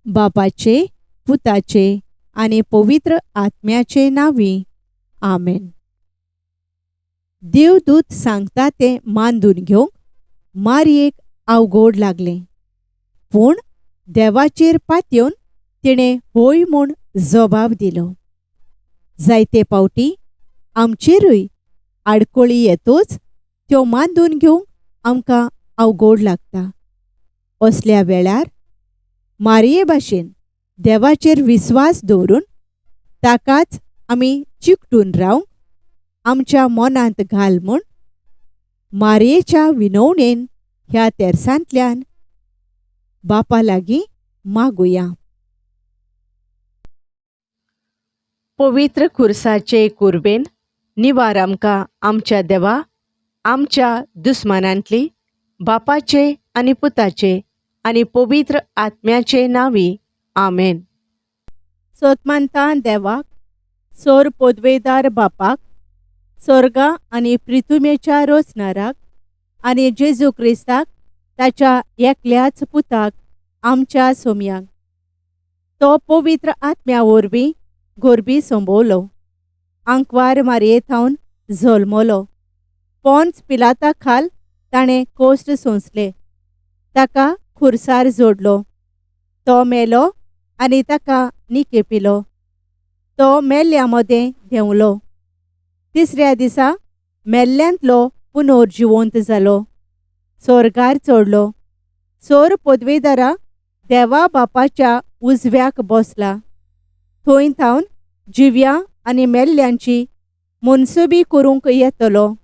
बापाचे, पुताचे आनी पवित्र आत्म्याचे नांवी. आमेन. देवदूत सांगता तें मानून घेवंक मारयेक अवघड लागलें, पूण देवाचेर पातयेवन तिणें होय म्हूण जबाब दिलो. जायते फावटी आमचेरूय आडखळी येतच त्यो मानून घेवंक आमकां अवघड लागता. असल्या वेळार मारये भाशेन देवाचेर विस्वास दवरून ताकाच आमी चिकटून रावंक आमच्या मनांत घाल म्हूण मारयेच्या विनवणेन ह्या तेर्सांतल्यान बापा लागीं मागुया. पवित्र खुर्साचे कुर्बेन निवार आमकां आमच्या देवा, आमच्या दुस्मानांतली, बापाचे आनी पुताचे आनी पवित्र आत्म्याचे नांवी. आमेन. सोतमानता देवाक, सोर पोदवेदार बापाक, सोर्गा आनी प्रिथुमेच्या रोचनाराक आनी जेजू क्रिस्ताक ताच्या एकल्याच पुताक आमच्या सोमयाक, तो पवित्र आत्म्या वरवीं गोरबी संबवलो, आंकवार मारये थावन जल्मलो, पोंच पिलाता खाल ताणें कोश्ट सोंसले, ताका खुर्सार जोडलो, तो मेलो आनी ताका निकेपिलो, तो मेल्ल्या मदें देंवलो, तिसऱ्या दिसा मेल्ल्यांतलो पुनर्जिवंत जालो, सोर्गार चडलो, सोर पदवेदारा देवा बापाच्या उजव्याक बसला, थंय थावन जिव्या आनी मेल्ल्यांची मनसुबी करूंक येतलो.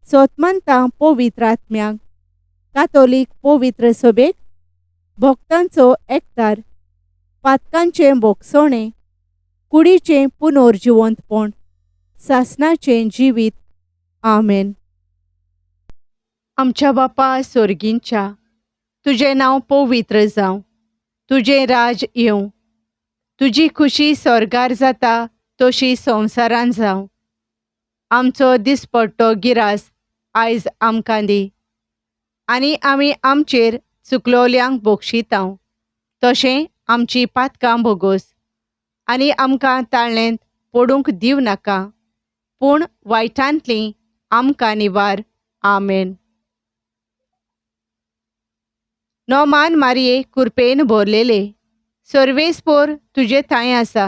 सोतमानता पवित्र आत्म्याक, कातोलीक पवित्र सभेक, भक्तांचो एकतार, पातकांचें भोगसणें, कुडीचें पुनर्जिवंतपण, सासणाचें जिवीत. आमेन. आमच्या बापा सोर्गींच्या, तुजें नांव पवित्र जावं, तुजें राज येवं, तुजी खुशी स्वर्गार जाता तशी संवसारान जावं. आमचो दिसपट्टो गिरास आयज आमकां दी, आनी आमी आमचेर चुकलोल्यांक बक्षितांव तशें आमची पातकां भोगोस, आनी आमकां ताळ्ळेंत पडूंक दिवं नाका, पूण वायटांतली आमकां निवार. आमेन. नोमान मारये कुरपेन भरलेले, सर्वेस्पोर तुजे थांय आसा,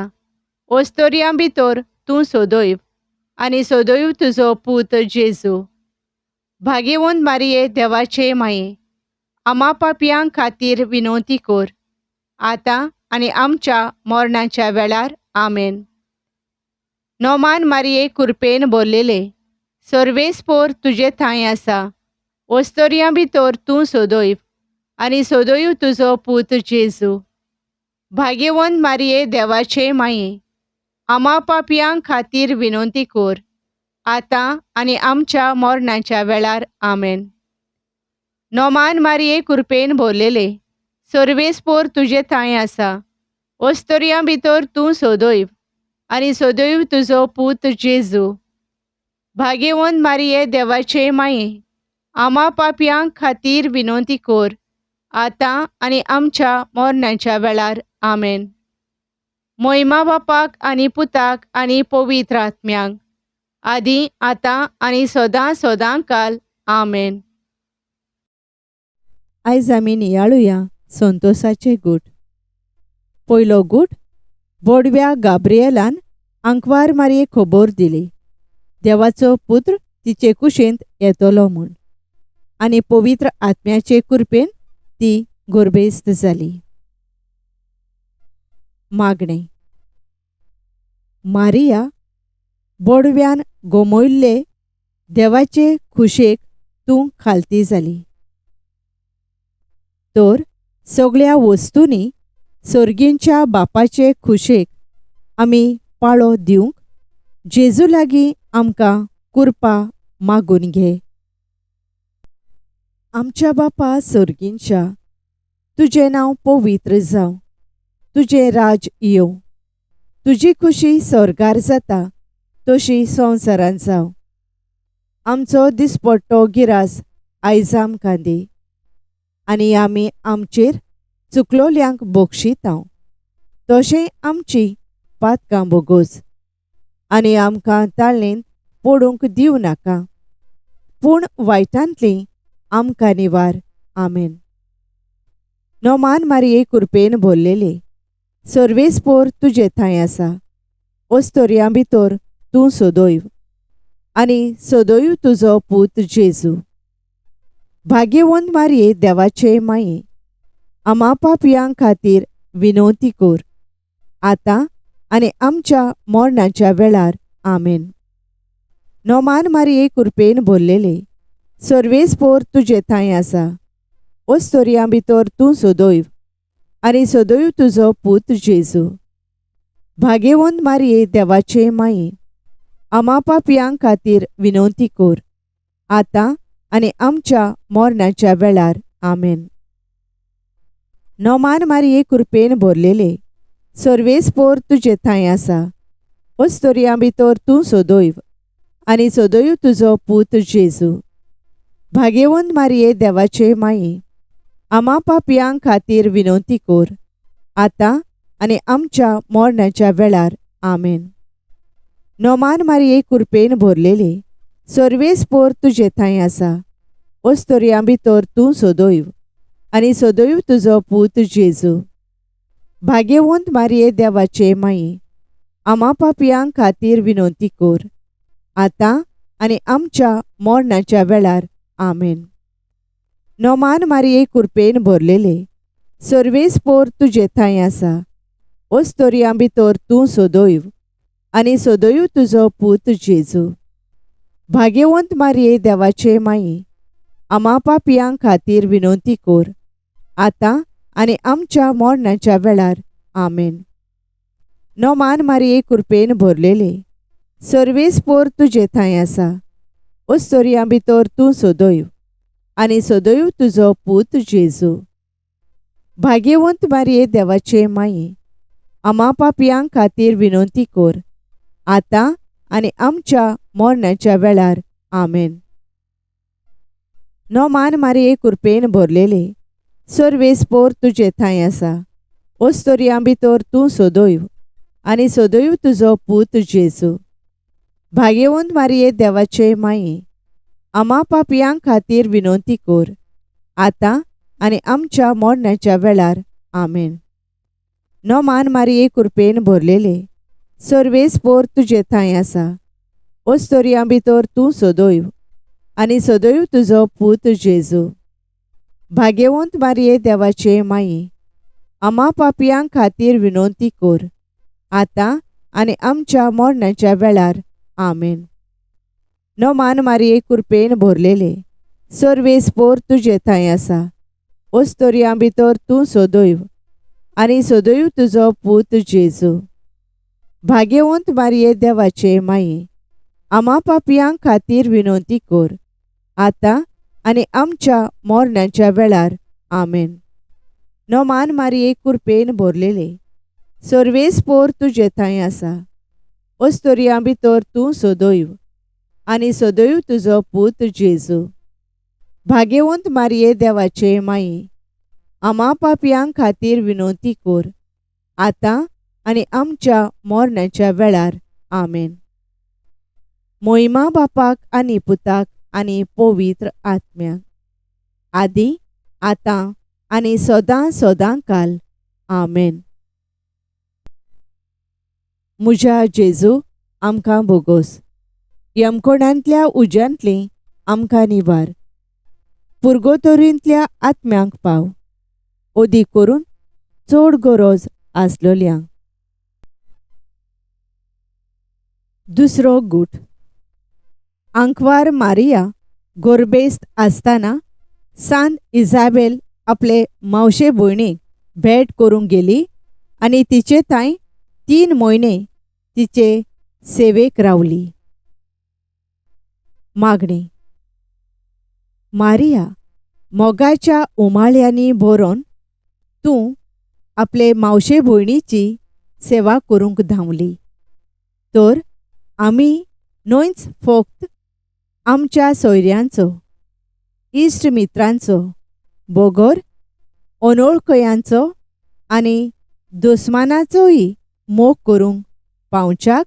ओस्तोरयां भितर तूं सोदोयव आनी सोदोयव तुजो पूत जेजू. भाग्यवंत मारये देवाचे माये, आमा पापयां खातीर विनवती कर, आतां आनी आमच्या मरणाच्या वेळार. आमेन. नोमान मारये कुरपेन भरलेले, सर्वेस्पोर तुजे थांय आसा, ओस्तोरयां भितर तूं सोदोयव आनी सोदोयव तुजो पूत जेजू. भाग्यवंत मारये देवाचे माये, आमा पापयां खातीर विनवती कर, आतां आनी आमच्या मरणाच्या वेळार. आमेन. नोमान मारये कुरपेन भरलेले, सर्वेस्पोर तुजे थांय आसा, ओस्तोरयां भितर तूं सोदोयव आनी सोदोयव तुजो पूत जेजू. भाग्यवंत मारये देवाचे माये, आमा पापयां खातीर विनवती कर, आतां आनी आमच्या मरणाच्या वेळार. आमेन. मोहिमा बापाक आनी पुताक आनी पवित्र आत्म्याक, आदी आतां आनी सदां सदां काल. आमेन. आयज आमी नियाळुया संतोसाचे गूट. पयलो गूट, बोडव्या गाब्रिएलान आंकवार मारये खबर दिली, देवाचो पुत्र तिचे कुशींत येतलो म्हूण, आनी पवित्र आत्म्याचे कृपेन ती गोरबेस्त जाली. मागणें. मारिया, बोडव्यान गोमयल्ले देवाचे खुशेक तूं खालती जाली, तर सगळ्या वस्तूंनी सर्गींच्या बापाचे खुशेक आमी पाळो दिवंक जेजू लागीं आमकां कुरपा मागून घे. आमच्या बापा सर्गींच्या, तुजें नांव पवित्र जावं, तुजें राज येवं, तुजी खुशी स्वर्गार जाता तशी संवसारांत जावं. आमचो दिसपट्टो गिरास आयज आमकां दी, आनी आमी आमचेर चुकलोल्यांक बोगशितांव तशें आमची पातकां बोगोस आनी आमकां ताळेंत पडूंक दिवं नाका पूण वायटांतली आमकां निवार. आमेन. नोमान मारिये कुरपेन भरलेले सर्वेस्पोर तुजे थंय आसा ओस्तोरयां भितर तूं सदैव आनी सदैव तुजो पूत जेजू. भाग्यवंत मारिये देवाचे माये आमा पापयां खातीर विनवती कर आतां आनी आमच्या मरणाच्या वेळार. आमेन. नोमान मारिये कुरपेन भरलेले सर्वेस्पोर तुजे थंय आसा ओस्तोरयां भितर तूं सदैव आनी सदैव तुजो पूत जेजू. भाग्यवंत मारिये देवाचे माये आमा पापयां खातीर विनवती कर आतां आनी आमच्या मरणाच्या वेळार. आमेन. नोमान मारिये कुरपेन भरलेले सर्वेस्पोर तुजे थंय आसा ओस्तोरयां भितर तूं सदैव आनी सदैव तुजो पूत जेजू. भाग्यवंत मारिये देवाचे माये आमा पापयां खातीर विनवती कर आतां आनी आमच्या मरणाच्या वेळार. आमेन. नोमान मारिये कुरपेन भरलेले सर्वेस्पोर तुजे थंय आसा ओस्तोरयां भितर तूं सदैव आनी सदैव तुजो पूत जेजू. भाग्यवंत मारिये देवाचे माये आमा पापयां खातीर विनवती कर आतां आनी आमच्या मरणाच्या वेळार. आमेन. नोमान मारिये कुरपेन भरलेले सर्वेस्पोर तुजे थंय आसा ओस्तोरयां भितर तूं सदैव आनी सदैव तुजो पूत जेजू. भाग्यवंत मारिये देवाचे माये आमा पापयां खातीर विनवती कर आतां आनी आमच्या मरणाच्या वेळार. आमेन. नोमान मारिये कुरपेन भरलेले सर्वेस्पोर तुजे थंय आसा ओस्तोरयां भितर तूं सदैव आनी सदैव तुजो पूत जेजू. भाग्यवंत मारिये देवाचे माये आमा पापयां खातीर विनवती कर आतां आनी आमच्या मरणाच्या वेळार. आमेन. नोमान मारिये कुरपेन भरलेले सर्वेस्पोर तुजे थंय आसा ओस्तोरयां भितर तूं सदैव आनी सदैव तुजो पूत जेजू. भाग्यवंत मारिये देवाचे माये आमा पापयां खातीर विनवती कर आतां आनी आमच्या मरणाच्या वेळार. आमेन. नोमान मारिये कुरपेन भरलेले सर्वेस्पोर तुजे थंय आसा ओस्तोरयां भितर तूं सदैव आनी सदैव तुजो पूत जेजू. भाग्यवंत मारिये देवाचे माये आमा पापयां खातीर विनवती कर आतां आनी आमच्या मरणाच्या वेळार. आमेन. नोमान मारिये कुरपेन भरलेले सर्वेस्पोर तुजे थंय आसा ओस्तोरयां भितर तूं सदैव आनी सदैव तुजो पूत जेजू. भाग्यवंत मारिये देवाचे माये आमा पापयां खातीर विनवती कर आतां आनी आमच्या मरणाच्या वेळार. आमेन. नोमान मारिये कुरपेन भरलेले सर्वेस्पोर तुजे थंय आसा ओस्तोरयां भितर तूं सदैव आनी सदैव तुजो पूत जेजू. भाग्यवंत मारिये देवाचे माये आमा पापयां खातीर विनवती कर आतां आनी आमच्या मरणाच्या वेळार. आमेन. मोहिमा बापाक आनी पुताक आनी पवित्र आत्म्याक, आदी आतां आनी सदां सदां काल. आमेन. म्हज्या जेजू आमकां बोगोस, यमकोणांतल्या उज्यांतली आमकां निवार, पुर्गोतोरींतल्या आत्म्यांक पाव, ओदी करून चड गरज आसलोल्यांक. दुसरो गूट. आंकवार मारिया गोरबेस्त आसतना सांत इजाबेल आपले मावशे भयणीक भेट करूंक गेली आनी तिचे थंय 3 म्हयने तिचे सेवेक रावली. मागणी. मारिया, मोगाच्या उमाळ्यांनी भरून तूं आपले मावशे भयणीची सेवा करूंक धांवली, तर आमी न्हयच फक्त आमच्या सोयऱ्यांचो, इश्ट मित्रांचो बगर अनोळखयांचो आनी दुस्मानाचोय मोग करूंक पावच्याक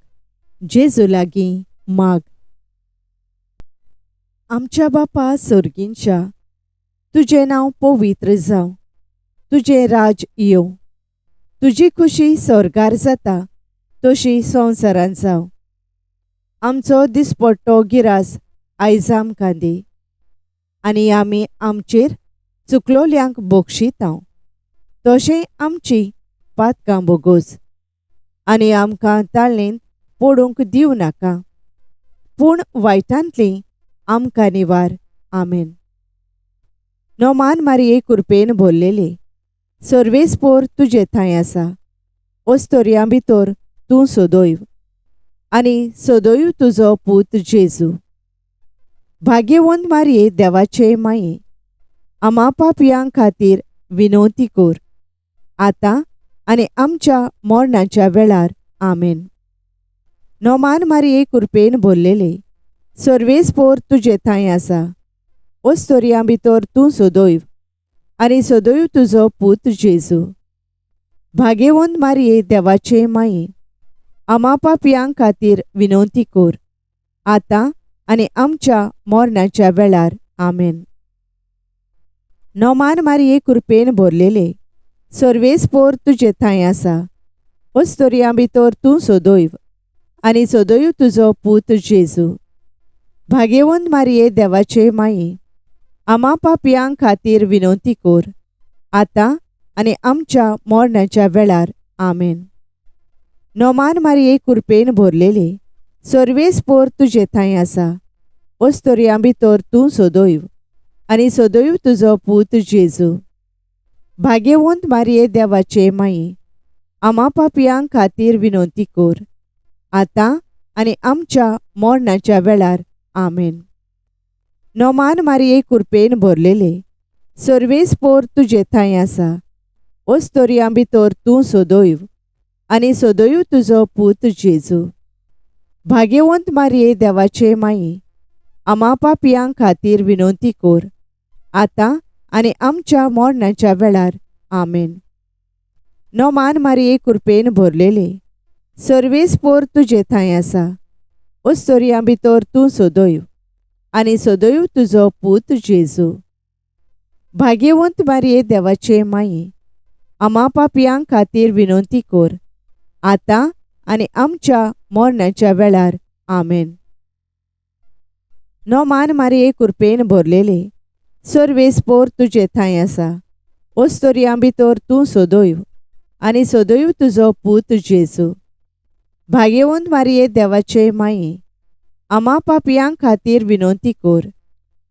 जेजू लागीं माग. आमच्या बापा सर्गींच्या, तुजें नांव पवित्र जावं, तुजें राज येवं, तुजी खुशी स्वर्गार जाता तशी संवसारांत जावं. आमचो दिसपट्टो गिरास आयज आमकां दी आनी आमी आमचेर चुकलोल्यांक बक्षितांव तशें आमची पातकां बोगोस आनी आमकां ताळेंत पडूंक दिवं नाका, पूण वायटांतली आमकां निवार. आमेन. नोमान मारये कुरपेन भरलेले, सर्वेस्पोर तुजे थंय आसा, ओस्तोरयां भितर तूं सदैव आनी सदैव तुजो पूत जेजू. भाग्यवंत मारये देवाचे माये, आमा पापयां खातीर विनवती कर, आतां आनी आमच्या मरणाच्या वेळार. आमेन. नोमान मारये कुरपेन भरलेले, सर्वेस्पोर तुजे थंय आसा, ओस्तोरयां भितर तूं सदैव आनी सदैव तुजो पूत जेजू. भाग्यवंत मारये देवाचे माये, आमा पापयां खातीर विनवती कर, आतां आनी आमच्या मरणाच्या वेळार. आमेन. नोमान मारये कुरपेन भरलेले, सर्वेस्पोर तुजे थंय आसा, ओस्तोरयां भितर तूं सदैव आनी सदैव तुजो पूत जेजू. भाग्यवंत मारये देवाचे माये, आमा पापयां खातीर विनवती कर, आतां आनी आमच्या मरणाच्या वेळार. आमेन. नोमान मारये कुरपेन भरलेले, सर्वेस्पोर तुजे थंय आसा, ओस्तोरयां भितर तूं सदैव आनी सदैव तुजो पूत जेजू. भाग्यवंत मारये देवाचे माये, आमा पापयां खातीर विनवती कर, आतां आनी आमच्या मरणाच्या वेळार. आमेन. नोमान मारये कुरपेन भरलेले, सर्वेस्पोर तुजे थंय आसा, ओस्तोरयां भितर तूं सदैव आनी सदैव तुजो पूत जेजू. भाग्यवंत मारये देवाचे माये, आमा पापयां खातीर विनवती कर, आतां आनी आमच्या मरणाच्या वेळार. आमेन. नोमान मारये कुरपेन भरलेले, सर्वेस्पोर तुजे थंय आसा, ओस्तोरयां भितर तूं सदैव आनी सदैव तुजो पूत जेजू. भाग्यवंत मारये देवाचे माये, आमा पापयां खातीर विनवती कर, आतां आनी आमच्या मरणाच्या वेळार. आमेन. नोमान मारये कुरपेन भरलेले, सर्वेस्पोर तुजे थंय आसा, ओस्तोरयां भितर तूं सदैव आनी सदैव तुजो पूत जेजू. भाग्यवंत मारये देवाचे माये, आमा पापयां खातीर विनवती कर,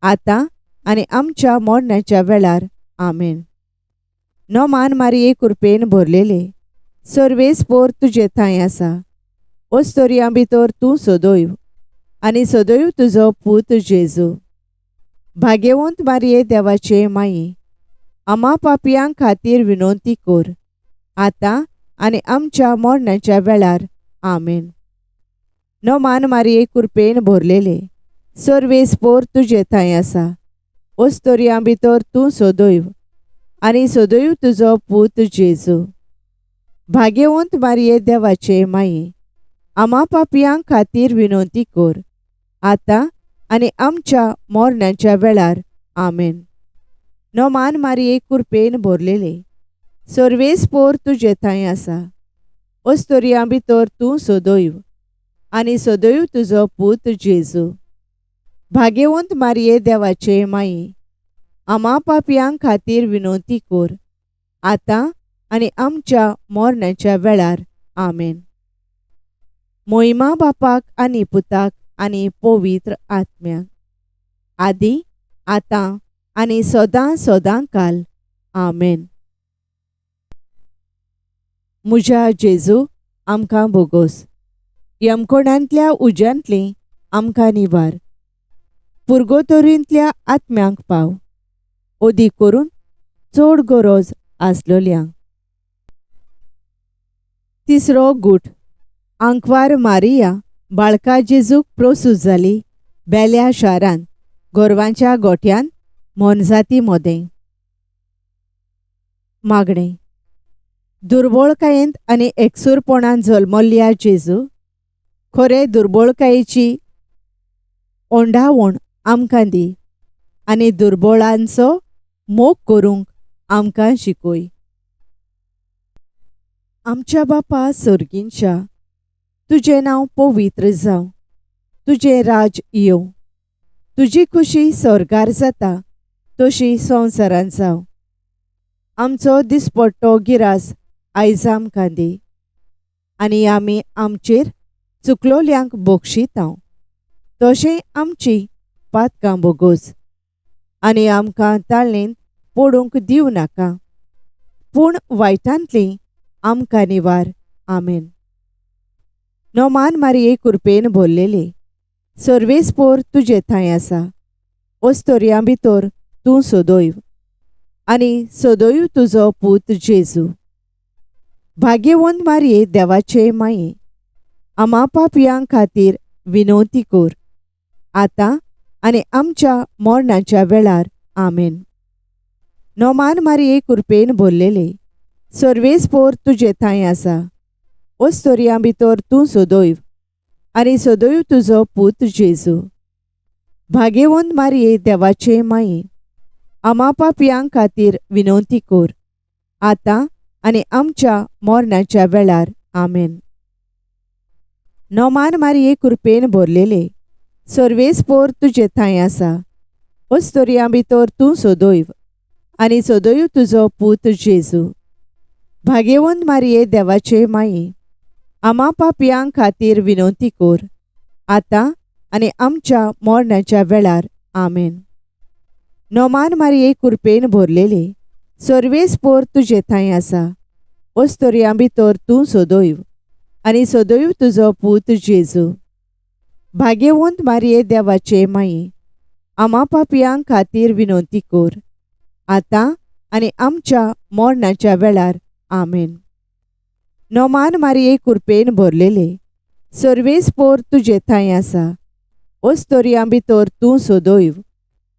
आतां आनी आमच्या मरणाच्या वेळार. आमेन. नोमान मारये कुरपेन भरलेले, सर्वेस्पोर तुजे थंय आसा, ओस्तोरयां भितर तूं सदैव आनी सदैव तुजो पूत जेजू. भाग्यवंत मारये देवाचे माये, आमा पापयां खातीर विनवती कर, आतां आनी आमच्या मरणाच्या वेळार. आमेन. नोमान मारये कुरपेन भरलेले, सर्वेस्पोर तुजे थंय आसा, ओस्तोरयां भितर तूं सदैव आनी सदैव तुजो पूत जेजू. भाग्यवंत मारये देवाचे माये, आमा पापयां खातीर विनवती कर, आतां आनी आमच्या मरणाच्या वेळार. आमेन. नोमान मारये कुरपेन भरलेले, सर्वेस्पोर तुजे थंय आसा, ओस्तोरयां भितर तूं सदैव आनी सदैव तुजो पूत जेजू. भाग्यवंत मारये देवाचे माये, आमा पापयां खातीर विनवती कर, आतां आनी आमच्या मरणाच्या वेळार. आमेन. मोहिमा बापाक आनी पुताक आनी पवित्र आत्म्याक, आदी आतां आनी सदां सदां काल. आमेन. म्हज्या जेजू, आमकां बोगोस, यमकोणांतल्या उज्यांतली आमकां निवार, पुर्गोतोरींतल्या आत्म्यांक पाव, अदीक करून चड गरज आसलोल्यांक. तिसरो गूट. आंकवार मारिया बाळका जेजूक प्रोसूत जाली बेल्या शारांत गोरवांच्या गोठ्यांत मोनजाती मोदें. मागणें. दुर्बोळकायेंत आनी एकसूरपणान जल्मल्ल्या जेजू, खरे दुर्बोळकायेची ओंडावण आमकां दी आनी दुर्बोळांचो मोग करूंक आमकां शिकय. आमच्या बापा सोर्गींच्या, तुजें नांव पवित्र जावं, तुजें राज येवं, तुजी खुशी स्वर्गार जाता तशी संवसारांत जावं. आमचो दिसपट्टो गिरास आयज आमकां दी आनी आमी आमचेर चुकलोल्यांक बक्षितांव तशें आमची पातकां बोगोस आनी आमकां ताळेंत पडूंक दिवं नाका, पूण वायटांतली आमकां निवार. आमेन. नोमान मारिये कुरपेन भरलेले, सर्वेस्पोर तुजे थंय आसा, ओस्तोरयां भितर तूं सदैव आनी सदैव तुजो पूत जेजू. भाग्यवंत मारिये देवाचे माये, आमा पापयां खातीर विनवती कर, आतां आनी आमच्या मरणाच्या वेळार. आमेन. नोमान मारिये कुरपेन भरलेले, सर्वेस्पोर तुजे थंय आसा, ओस्तोरयां भितर तूं सदैव आनी सदैव तुजो पूत जेजू. भाग्यवंत मारिये देवाचे माये, आमा पापयां खातीर विनवती कर, आतां आनी आमच्या मरणाच्या वेळार. आमेन. नोमान मारिये कुरपेन भरलेले, सर्वेस्पोर तुजे थंय आसा, ओस्तोरयां भितर तूं सदैव आनी सदैव तुजो पूत जेजू. भाग्यवंत मारिये देवाचे माये, आमा पापयां खातीर विनवती कर, आतां आनी आमच्या मरणाच्या वेळार. आमेन. नोमान मारिये कुरपेन भरलेले, सर्वेस्पोर तुजे थंय आसा, ओस्तोरयां भितर तूं सदैव आनी सदैव तुजो पूत जेजू. भाग्यवंत मारिये देवाचे माये, आमा पापयां खातीर विनवती कर, आतां आनी आमच्या मरणाच्या वेळार. आमेन. नोमान मारिये कुरपेन भरलेले, सर्वेस्पोर तुजे थंय आसा, ओस्तोरयां भितर तूं सदैव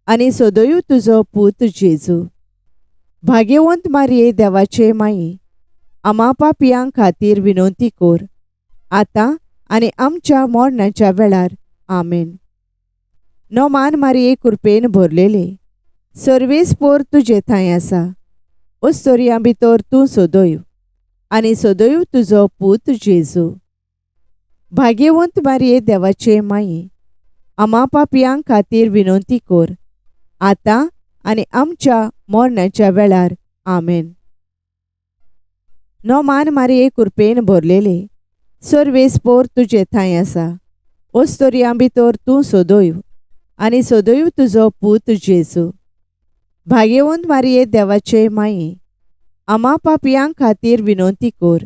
आनी सदैव तुजो पूत जेजू. भाग्यवंत मारिये देवाचे माये, आमा पापयां खातीर विनवती कर, आतां आनी आमच्या मरणाच्या वेळार. आमेन. नोमान मारिये कुरपेन भरलेले, सर्वेस्पोर तुजे थंय आसा, ओस्तोरयां भितर तूं सदैव आनी सदैव तुजो पूत जेजू. भाग्यवंत मारिये देवाचे माये, आमा पापयां खातीर विनवती कर, आतां आनी आमच्या मरणाच्या वेळार. आमेन. नोमान मारिये कुरपेन भरलेले, सर्वेस्पोर तुजे थंय आसा, ओस्तोरयां भितर तूं सदैव आनी सदैव तुजो पूत जेजू. भाग्यवंत मारिये देवाचे माये, आमा पापयां खातीर विनवती कर,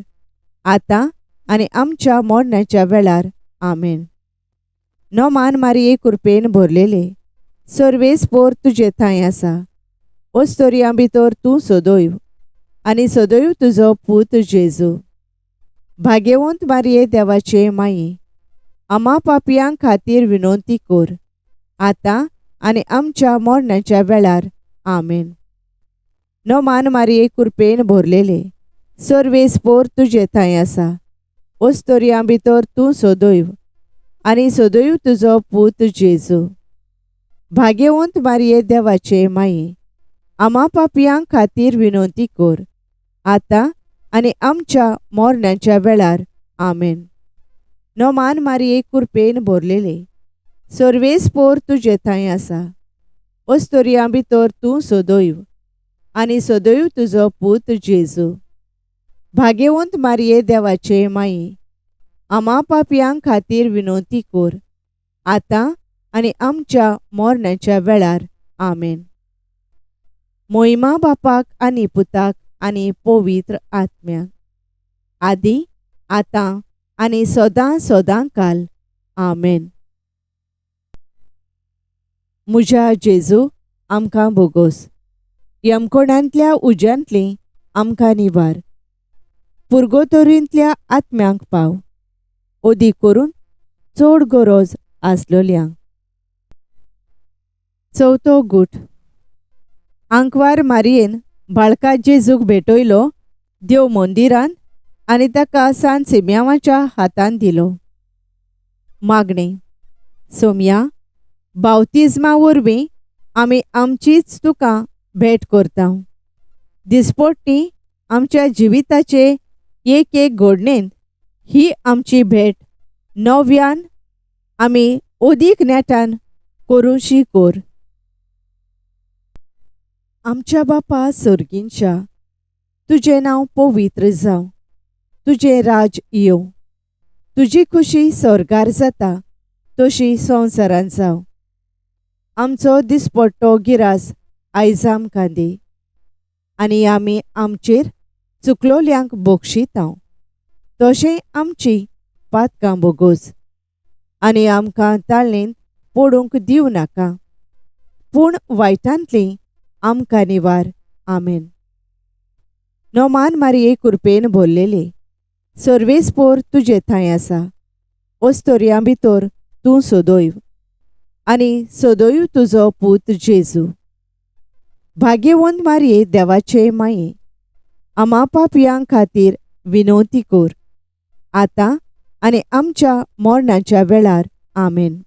आतां आनी आमच्या मरणाच्या वेळार. आमेन. नोमान मारिये कुरपेन भरलेले, सर्वेस्पोर तुजे थंय आसा, ओस्तोरयां भितर तूं सदैव आनी सदैव तुजो पूत जेजू. भाग्यवंत मारिये देवाचे माये, आमा पापयां खातीर विनवती कर, आतां आनी आमच्या मरणाच्या वेळार. आमेन. नोमान मारिये कुरपेन भरलेले, सर्वेस्पोर तुजे थंय आसा, ओस्तोरयां भितर तूं सदैव आनी सदैव तुजो पूत जेजू. भाग्यवंत मारिये देवाचे माये, आमा पापयां खातीर विनवती कर, आतां आनी आमच्या मरणाच्या वेळार. आमेन. नोमान मारिये कुरपेन भरलेले, सर्वेस्पोर तुजे थंय आसा, ओस्तोरयां भितर तूं सदैव आनी सदैव तुजो पूत जेजू. भाग्यवंत मारिये देवाचे माये, आमा पापयां खातीर विनवती कर, आतां आनी आमच्या मरणाच्या वेळार. आमेन. मोहिमा बापाक आनी पुताक आनी पवित्र आत्म्याक, आदी आतां आनी सदां सदां काल. आमेन. म्हज्या जेजू, आमकां बोगोस, यमकोणांतल्या उज्यांतली आमकां निवार, पुर्गोतोरींतल्या आत्म्यांक पाव, अदीक करून चड गरज आसलोल्यांक. चवथो गूट. आंकवार मारियेन बाळका जेजूक भेटयलो देव मंदिरांत आनी ताका सान सिम्यांवाच्या हातान दिलो. मागणें. सोमया, बावतिज्मा वरवीं आमी आमचीच तुका भेट करता. दिसपट्टी आमच्या जिविताचे एक एक घडणेंत ही आमची भेट नव्यान आमी अदीक नेटान करूंशी कर. आमच्या बापा सर्गींच्या, तुजें नांव पवित्र जावं, तुजें राज येवं, तुजी खुशी स्वर्गार जाता तशी संवसारांत जावं. आमचो दिसपट्टो गिरास आयज आमकां दी आनी आमी आमचेर चुकलोल्यांक बक्षितांव तशें आमची पातकां बोगोस आनी आमकां ताळणेंत पडूंक दिवं नाका, पूण वायटांतली आमकां निवार. आमेन. नोमान मारये कुरपेन भरलेले, सर्वेस्पोर तुजे थंय आसा, ओस्तोरयां भितर तूं सदैव आनी सदैव तुजो पूत जेजू. भाग्यवंत मारये देवाचे माये, आमा पापयां खातीर विनवती कर, आतां आनी आमच्या मरणाच्या वेळार. आमेन.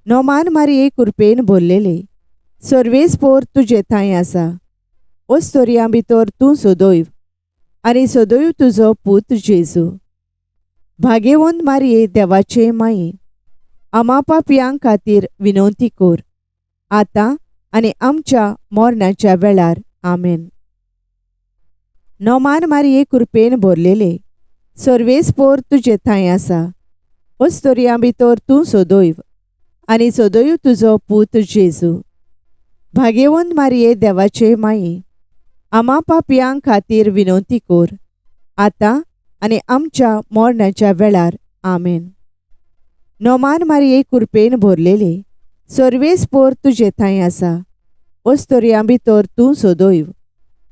नोमान मारये कुरपेन भरलेले, सर्वेस्पोर तुजे थंय आसा, ओस्तोरयां भितर तूं सदैव आनी सदैव तुजो पूत जेजू. भाग्यवंत मारये देवाचे माये, आमा पापयां खातीर विनवती कर, आतां आनी आमच्या मरणाच्या वेळार. आमेन. नोमान मारये कुरपेन भरलेले, सर्वेस्पोर तुजे थंय आसा, ओस्तोरयां भितर तूं सदैव आनी सदैव तुजो पूत जेजू. भाग्यवंत मारये देवाचे माये, आमा पापयां खातीर विनवती कर, आतां आनी आमच्या मरणाच्या वेळार. आमेन. नोमान मारये कुरपेन भरलेले, सर्वेस्पोर तुजे थंय आसा, ओस्तोरयां भितर तूं सदैव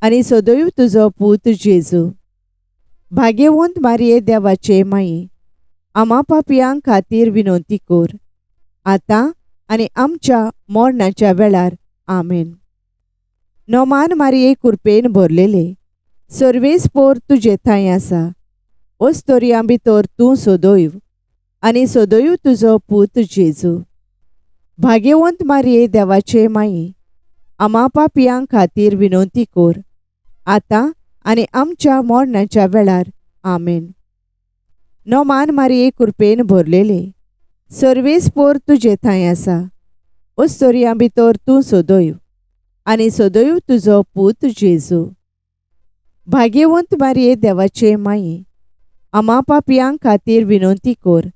आनी सदैव तुजो पूत जेजू. भाग्यवंत मारये देवाचे माये, आमा पापयां खातीर विनवती कर, आतां आनी आमच्या मरणाच्या वेळार. आमेन. नोमान मारये कुरपेन भरलेले, सर्वेस्पोर तुजे थंय आसा, ओस्तोरयां भितर तूं सदैव आनी सदैव तुजो पूत जेजू. भाग्यवंत मारये देवाचे माये, आमा पापयां खातीर विनवती कर, आतां आनी आमच्या मरणाच्या वेळार. आमेन. नोमान मारये कुरपेन भरलेले, सर्वेस्पोर तुजे थंय आसा, ओस्तोरयां भितर तूं सदैव आनी सदैव तुजो पूत जेजू. भाग्यवंत मारये देवाचे माये, आमा पापयां खातीर विनवती कर,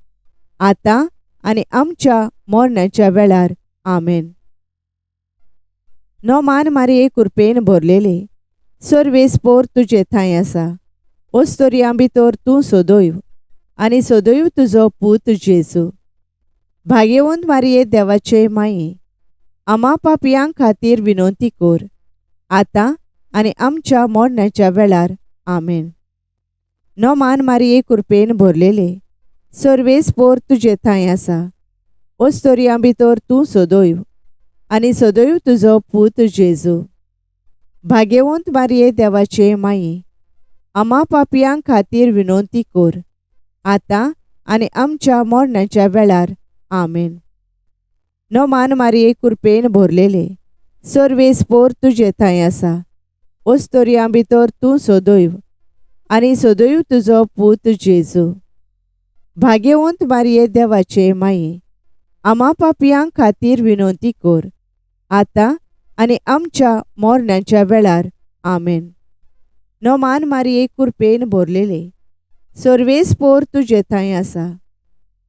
आतां आनी आमच्या मरणाच्या वेळार. आमेन. नोमान मारये कुरपेन भरलेले, सर्वेस्पोर तुजे थंय आसा, ओस्तोरयां भितर तूं सदैव आनी सदैव तुजो पूत जेजू. भाग्यवंत मारये देवाचे माये, आमा पापयां खातीर विनवती कर, आतां आनी आमच्या मरणाच्या वेळार. आमेन. नोमान मारये कुरपेन भरलेले, सर्वेस्पोर तुजे थंय आसा, ओस्तोरयां भितर तूं सदैव आनी सदैव तुजो पूत जेजू. भाग्यवंत मारये देवाचे माये, आमा पापयां खातीर विनवती कर, आतां आनी आमच्या मरणाच्या वेळार. आमेन. नोमान मारये कुरपेन भरलेले, सर्वेस्पोर तुजे थंय आसा, ओस्तोरयां भितर तूं सदैव आनी सदैव तुजो पूत जेजू. भाग्यवंत मारये देवाचे माये, आमा पापयां खातीर विनवती कर, आतां आनी आमच्या मरणाच्या वेळार. आमेन. नोमान मारये कुरपेन भरलेले, सर्वेस्पोर तुजे थंय आसा,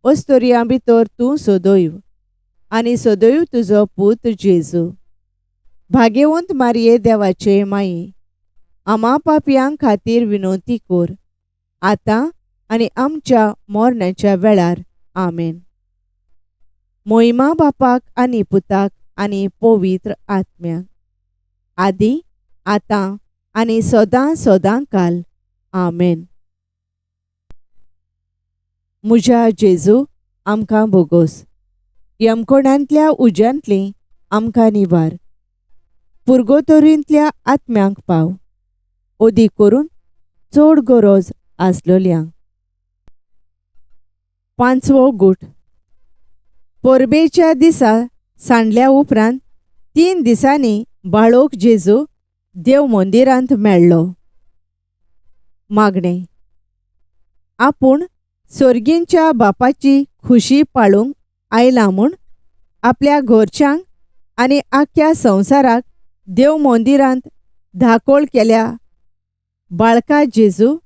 ओस्तोरयां भितर तूं सदैव आनी सदैव तुजो पूत जेजू. भाग्यवंत मारये देवाचे माये, आमा पापयां खातीर विनवती कर, आतां आनी आमच्या मरणाच्या वेळार. आमेन. मोहिमा बापाक आनी पुताक आनी पवित्र आत्म्याक, आदी आतां आनी सदां सदां काल. आमेन. म्हज्या जेजू, आमकां बोगोस, यमकोणांतल्या उज्यांतली आमकां निवार, पुर्गोतोरींतल्या आत्म्यांक पाव, अदीक करून चड गरज आसलोल्यांक. पांचवो गूट. परबेच्या दिसा सांडल्या उपरांत 3 दिसांनी बाळोक जेजू देव मंदिरांत मेळ्ळो. मागणें. आपूण सोर्गींच्या बापाची खुशी पाळूंक आयला म्हूण आपल्या घरच्यांक आनी आख्ख्या संवसाराक देव मंदिरांत धाकोळ केल्या बाळका जेजू,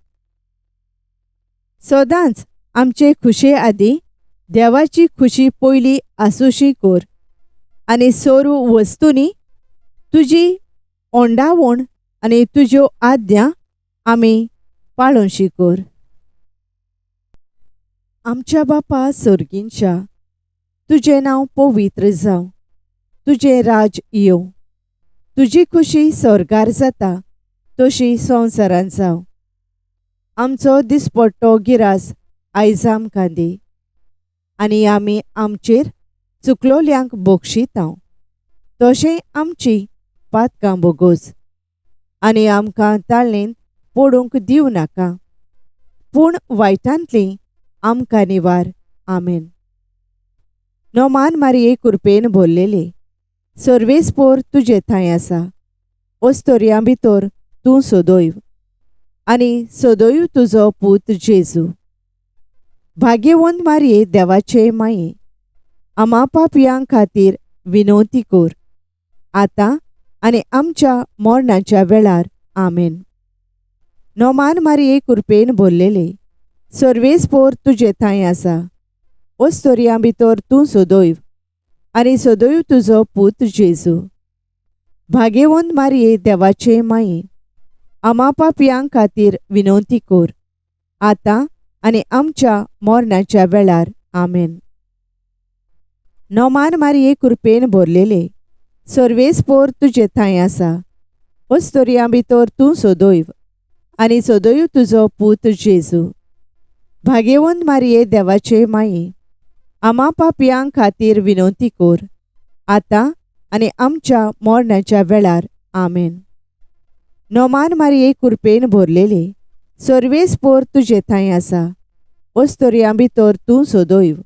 सदांच आमचे खुशे आदीं देवाची खुशी पयली आसूशी कर आनी सर्व वस्तूंनी तुजी ओंडावण आनी तुज्यो आज्ञा आमी पाळोशी कर. आमच्या बापा सोर्गींच्या, तुजें नांव पवित्र जावं, तुजें राज येवं, तुजी खुशी स्वर्गार जाता तशी संवसारांत जावं. आमचो दिसपट्टो गिरास आयज आमकां दी आनी आमी आमचेर चुकलोल्यांक बक्षितांव तशें आमची पातकां बोगोस आनी आमकां ताळणेन पडूंक दिवं नाका, पूण वायटांतली आमकां निवार. आमेन. नोमान मारये कुरपेन भरलेले, सर्वेस्पोर तुजे थंय आसा, ओस्तोरयां भितर तूं सदैव आनी सदैव तुजो पूत जेजू. भाग्यवंत मारये देवाचे माये, आमा पापयां खातीर विनवती कर, आतां आनी आमच्या मरणाच्या वेळार. आमेन. नोमान मारये कुरपेन भरलेले, सर्वेस्पोर तुजे थंय आसा, ओस्तोरयां भितर तूं सदैव आनी सदैव तुजो पूत जेजू. भाग्यवंत मारये देवाचे माये, आमा पापयां खातीर विनवती कर, आतां आनी आमच्या मरणाच्या वेळार. आमेन. नोमान मारये कुरपेन भरलेले, सर्वेस्पोर तुजे थंय आसा, ओस्तोरयां भितर तूं सदैव आनी सदैव तुजो पूत जेजू. भाग्यवंत मारये देवाचे माये, आमा पापयां खातीर विनवती कर, आतां आनी आमच्या मरणाच्या वेळार. आमेन. नोमान मारये कुरपेन भरलेले, सर्वेस्पोर तुजे थंय आसा, ओस्तोरयां भितर तूं सदैव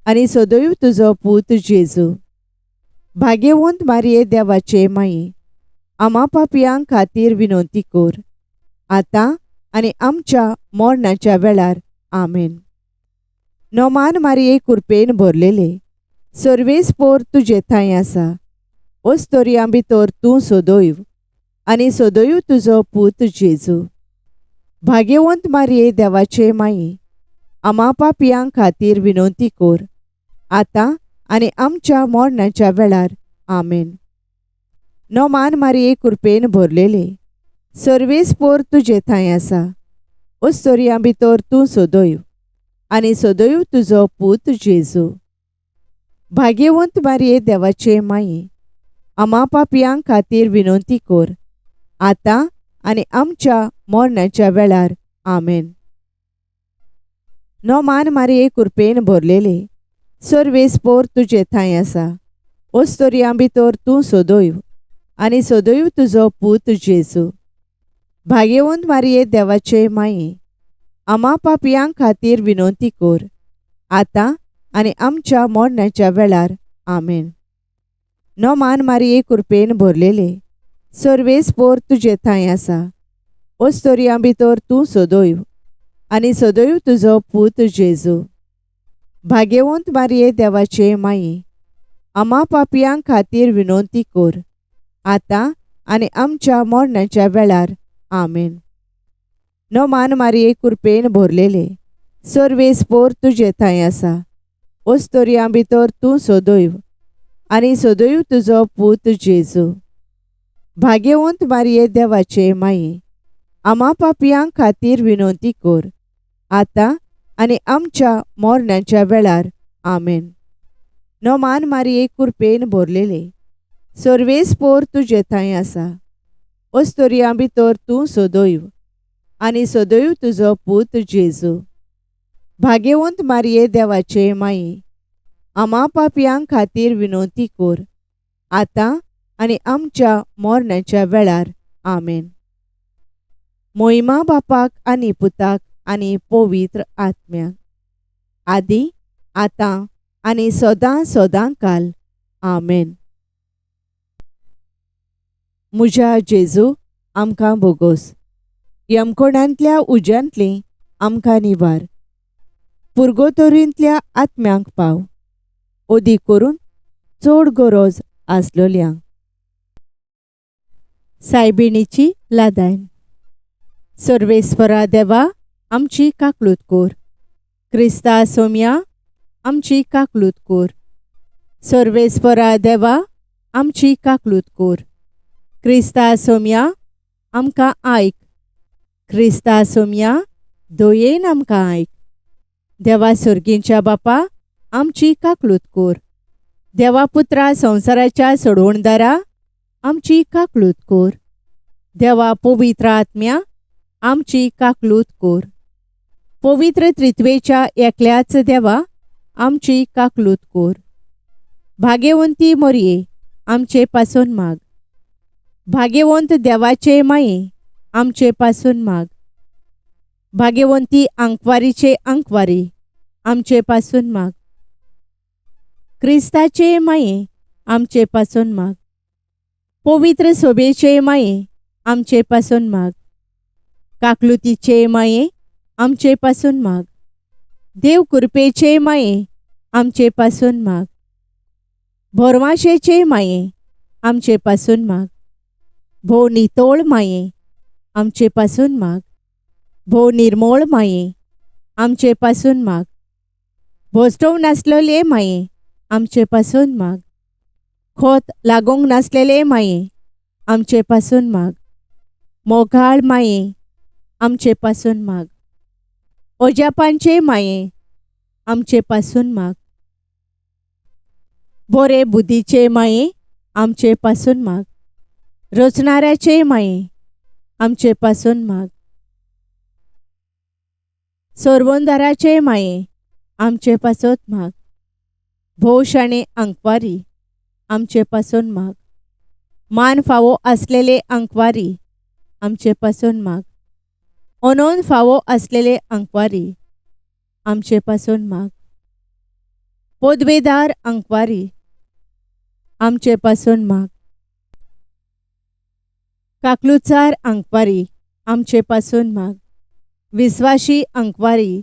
आनी सदैव तुजो पूत जेजू. भाग्यवंत मारये देवाचे माये, आमा पापयां खातीर विनवती कर, आतां आनी आमच्या मरणाच्या वेळार. आमेन. नोमान मारये कुरपेन भरलेले, सर्वेस्पोर तुजे थंय आसा, ओस्तोरयां भितर तूं सदैव आनी सदैव तुजो पूत जेजू. भाग्यवंत मारये देवाचे माये, आमा पापयां खातीर विनवती कर, आतां आनी आमच्या मरणाच्या वेळार. आमेन. नोमान मारये कुरपेन भरलेले, सर्वेस्पोर तुजे थंय आसा, ओस्तोरयां भितर तूं सदैव आनी सदैव तुजो पूत जेजू. भाग्यवंत मारये देवाचे माये, आमा पापयां खातीर विनवती कर, आतां आनी आमच्या मरणाच्या वेळार. आमेन. नोमान मारये कुरपेन भरलेले, सर्वेस्पोर तुजे थंय आसा, ओस्तोरयां भितर तूं सदैव आनी सदैव तुजो पूत जेजू. भाग्यवंत मारये देवाचे माये, आमा पापयां खातीर विनवती कर, आतां आनी आमच्या मरणाच्या वेळार. आमेन. नोमान मारये कुरपेन भरलेले, सर्वेस्पोर तुजे थंय आसा, ओस्तोरयां भितर तूं सदैव आनी सदैव तुजो पूत जेजू. भाग्यवंत मारये देवाचे माये, आमा पापयां खातीर विनवती कर, आतां आनी आमच्या मरणाच्या वेळार. आमेन. नोमान मारये कुरपेन भरलेले, सर्वेस्पोर तुजे थंय आसा, ओस्तोरयां भितर तूं सदैव आनी सदैव तुजो पूत जेजू. भाग्यवंत मारये देवाचे माये, आमा पापयां खातीर विनवती कर, आतां आनी आमच्या मरणाच्या वेळार. आमेन. नोमान मारये कुरपेन भरलेले, सर्वेस्पोर तुजे थंय आसा, ओस्तोरयां भितर तूं सदैव आनी सदैव तुजो पूत जेजू. भाग्यवंत मारये देवाचे माये, आमा पापयां खातीर विनवती कर, आतां आनी आमच्या मरणाच्या वेळार. आमेन. मोहिमा बापाक आनी पुताक आनी पवित्र आत्म्याक, आदी आतां आनी सदां सदां काल. आमेन. म्हज्या जेजू, आमकां बोगोस. यमकोणांतल्या उज्यांतली आमकां निवार. पुर्गोतोरींतल्या आत्म्यांक पाव, अदीक करून चड गरज आसलोल्यांक. सायबिणीची लादायन. सर्वेस्परा देवा, आमची काकलूत कोर. क्रिस्ता सोम्या, आमची काकलूत कोर. सर्वेस्परा देवा, आमची काकलूत कोर. क्रिस्ता सोम्या, आमकां आयक. क्रिस्ता सोम्या, दयेन आमकां आयक. देवा सर्गींच्या बापा, आमची काकलूत कोर. देवा पुत्रा संवसाराच्या सोडवणदारा, आमची काकलूत कोर. देवा पवित्र आत्म्या, आमची काकलूत कोर. पवित्र त्रित्वेच्या एकल्याच देवा, आमची काकलूत कोर. भाग्यवंती मोरये, आमचे पासून माग. भाग्यवंत देवाचे माये, आमचे पासून माग. भाग्यवंती आंकवारीचे आंकवारी, आमचे पासून माग. क्रिस्ताचे माये, आमचे पासून माग. पवित्र सोबेचे माये, आमचे पासून माग. काकलुतीचे माये, आमचे पासून माग. देव कृपेचे माये, आमचे पासून माग. भोरवाशेचे माये, आमचे पासून माग. भोव नितोळ माये, आमचे पासून माग. भोव निर्मोळ माये, आमचे पासून माग. भोसटोव नासलेले माये, आमचे पासून माग. खोत लागूंक नासलेले माये, आमचे पासून माग. मोगाळ माये, आमचे पासून माग. ओजापांचे माये, आमचे पासून माग. बोरे बुद्धीचे माये, आमचे पासून माग. रचणाऱ्याचे माये, आमचे पासून माग. सोरवंदाराचे माये, आमचे पासत माग. भोव शाणे आंकवारी, आमचे पासून माग. मान फावो आसलेले आंकवारी, आमचे पासून माग. अनोन फावो आसलेले आंकवारी, आमचे पासून माग. पदवेदार आंकवारी, आमचे पासून माग. काकलुचार आंकवारी, आमचे पासून माग. विस्वाशी आंकवारी,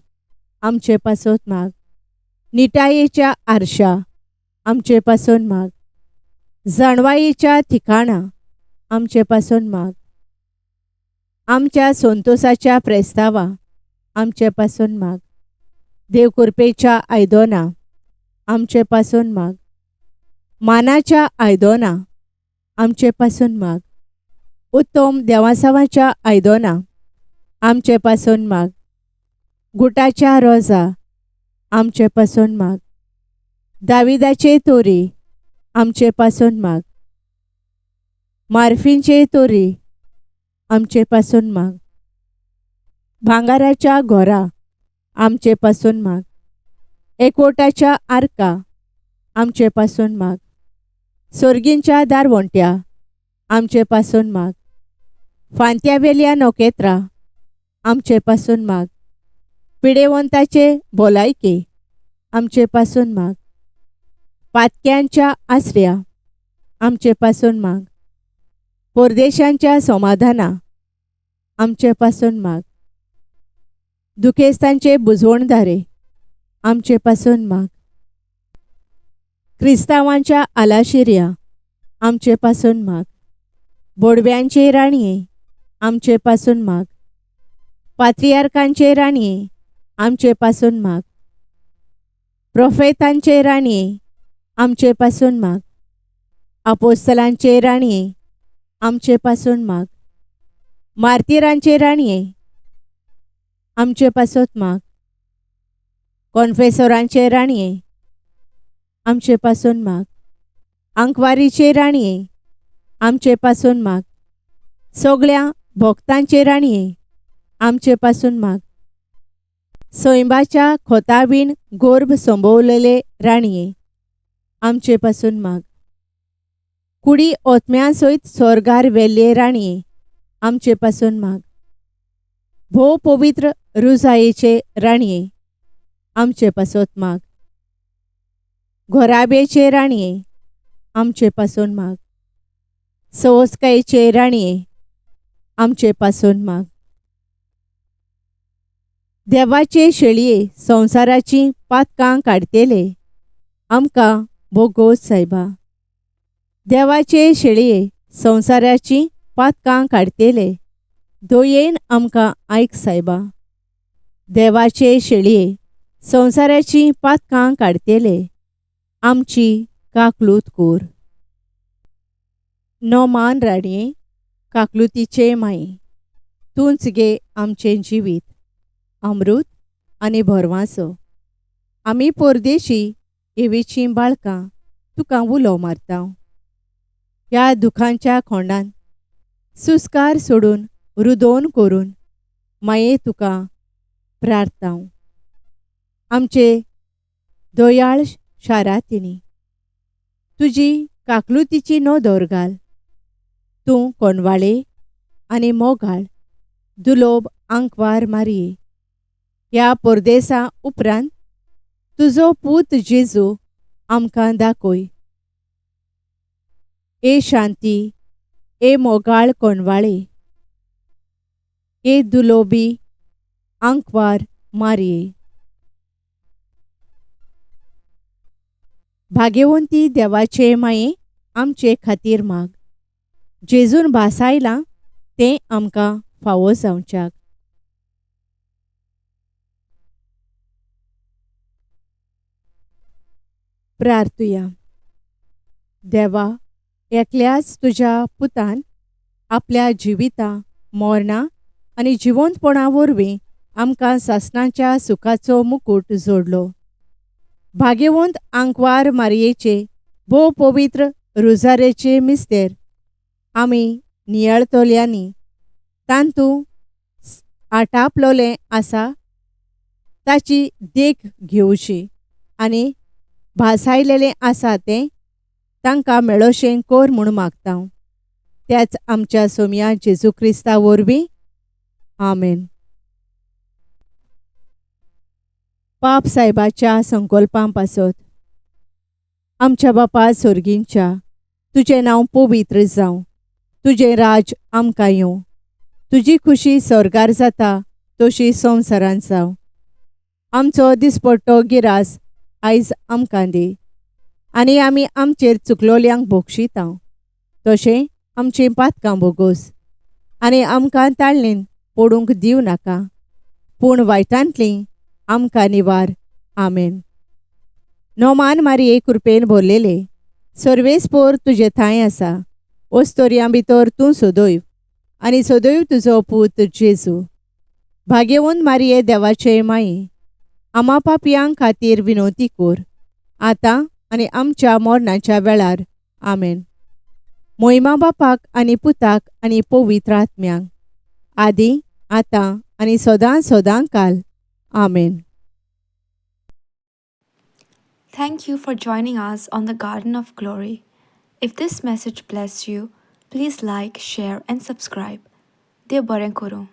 आमचे पासत माग. निटायेच्या आरशा, आमचे पासून माग. जाणवायेच्या ठिकाणा, आमचे पासून माग. आमच्या संतोसाच्या प्रेस्तावा, आमचे पासून माग. देव कृपेच्या आयदोना, आमचे पासून माग. मानाच्या आयदोना, आमचे पासून माग. उत्तम देवासावाच्या आयदोना, आमचे पासून माग. गुटाच्या रोजा, आमचे पासून माग. दाविदाचे तोरी, आमचे पासून माग. मार्फींचे तोरी, आमचे पासून माग. भांगाराच्या घोरा, आमचे पासून माग. एकवटाच्या आर्का, आमचे पासून माग. सोर्गींच्या दारवंट्या, आमचे पासून माग. फांत्यावेल्या नखेत्रां, आमचे पासून माग. पिडेवंताचे भलायके, आमचे पासून माग. पातक्यांच्या आसऱ्या, आमचे पासून माग. परदेशांच्या समाधाना, आमचे पासून माग. दुखेस्तांचे बुजवणदारे, आमचे पासून माग. क्रिस्तांवांच्या आलाशिऱ्या, आमचे पासून माग. बोडव्यांचे राणये, आमचे पासून माग. पात्रियार्कांचे राणये, आमचे पासून माग. प्रोफेतांचे राणये, आमचे पासून माग. आपोस्तलांचे राणये, आमचे पासून माग. मार्तिरांचे राणये, आमचे पासत माग. कॉन्फेसोरांचे राणये, आमचे पासून माग. आंकवारीचे राणये, आमचे पासून माग. सगळ्या भक्तांचे राणये, आमचे पासून माग. सैंबाच्या खोतावीण गोर्भ संभवलेले राणये, आमचे पासून माग. कुडी ओतम्या सयत सोर्गार वेल्ले राणये आमचे पासून माग. भोव पवित्र रुजायेचे राणये आमचे पासत माग. घोराब्याचे राणये आमचे पासून माग. सवस्कायेचे राणये आमचे पासून माग. देवाचे शेळये संवसाराची पातकां काडटेले आमकां भोगोस सायबा. देवाचे शेळये संवसाराची पातकां काडटेले दयेन आमकां आयक सायबा. देवाचे शेळये संवसाराची पातकां काडटेले आमची काकलूत कोर. नोमान राणये काकलुतीचे माये तूंच गे आमचें जिवीत अमृत आनी भरवांसो. आमी परदेशी एवीचीं बाळकां तुका उलो मारता. ह्या दुखांच्या खोंडान सुस्कार सोडून रुदोन करून माये तुका प्रार्थांव. आमचे दयाळ शारातिनी तुजी काकलुतीची नदर घाल. तूं कोणवाळे आनी मोगाळ दुलोब आंकवार मारये. ह्या परदेसा उपरांत तुजो पूत जेजू आमकां दाखय. ए शांती, ए मोगाळ कोणवाळे, ए दुलोबी आंकवार मारये. भाग्यवंती देवाचे माये आमचे खातीर माग. जेजून भासायलां तें आमकां फावो जावच्याक. प्रार्थुया. देवा, एकल्याच तुज्या पुतान आपल्या जिविता मरणा आनी जिवंतपणा वरवीं आमकां सासणाच्या सुखाचो मुकूट जोडलो. भाग्यवंत आंकवार मारयेचे भोव पवित्र रुजारेचे मिस्तेर आमी नियाळतल्यांनी तांतू आटापलोलें आसा ताची देख घेवची आनी भासायलेलें आसा तें तांकां मेळोशें कोर म्हूण मागता. त्याच आमच्या सोमया जेजू क्रिस्ता वरवीं. आमेन. पाप सायबाच्या संकल्पां पासत. आमच्या बापा सोर्गींच्या, तुजें नांव पवित्र जावं, तुजें राज आमकां येवं, तुजी खुशी स्वर्गार जाता तशी संवसारांत जावं. आमचो दिसपट्टो गिरास आयज आमकां दी आनी आमी आमचेर चुकलोल्यांक भोगशिता तशें आमचीं पातकां भोगोस आनी आमकां ताळणेन पडूंक दिवं नाका, पूण वायटांतलीं आमकां निवार. आमेन. नोमान मारये कृपेन भरलेले सर्वेस्पोर तुजे थांय आसा. ओस्तोरयां भितर तूं सदैव आनी सदैव तुजो पूत जेजू. भाग्यवंत मारये देवाचे माये आमा पापयां खातीर विनवती कोर आतां आनी आमच्या मरणाच्या वेळार. आमेन. मोहिमा बापाक आनी पुताक आनी पवित्र आत्म्यांक, आदी आतां आनी सदां सदां काल. आमेन. Thank you for joining us on the Garden of Glory. If this message blessed you, please like, share, and subscribe. देव बरें करूं.